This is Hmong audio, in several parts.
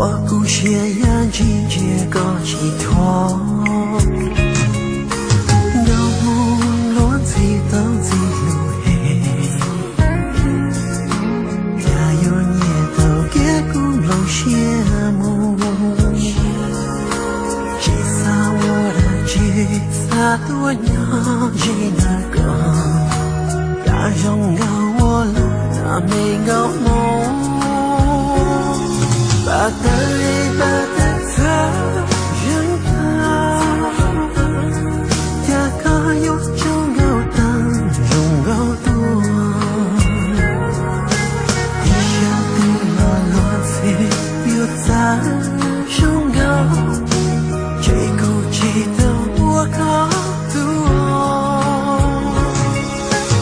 Ua kuv siab yam ntsis ntsia koj tsis thuam, nrog mus luag ntxhi tau ntxhi lus es, cas yuav nyiam tau kiag kuv nplooj siab mus. Tsis xav ua dab tsi, xav tuaj nyob ze ntawm koj, cas zoo nkauj ua luaj na me nkauj hmoob. Pab tawv pab tawv txhawv zeeg tag, cas koj yuav tsaug nkauj tag zoo nkauj tuaj. Ib sab twg los luag ntxhi yuav txav zoo nkauj, ces kuv tsis tau ua koj tus.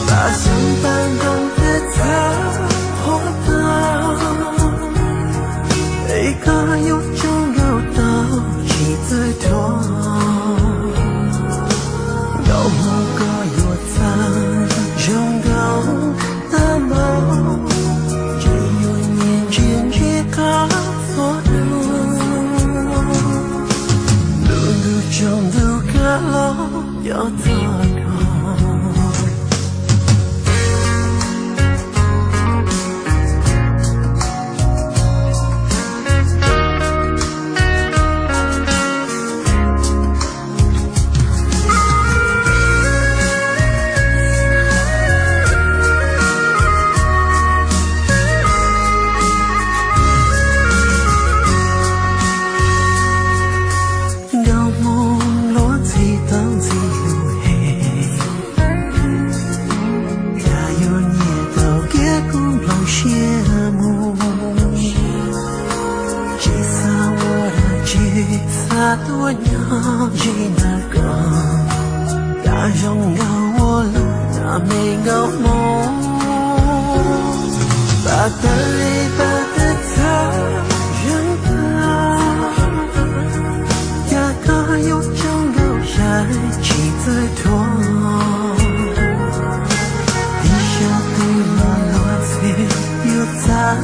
Pab xeeb pab ntoo tawv txhawv qhuav tag, es koj yuav tsaug nkauj tau tsis txawj thuam. Nkauj hmoob koj yuav txav zoo nkauj tag npaum, ces yuav nyiam ntsia ntsia koj txhua hnub. Ntu ntu tsaus ntuj kab los cov txog koj. Nkauj hmoob luag ntxhi tau ntxhi lus es, cas yuav nyiam tau kiag kuv nplooj siab mus. Tsis xav ua dab tsi, xav tuaj nyob ze ntawm koj, cas zoo nkauj ua luaj na me nkauj hmoob. Pab tawv pab tawv txhawv zeeg tag, cas koj yuav tsaug nkauj sai tsis txawj thuam. Ib sab twg los luag ntxhi yuav txav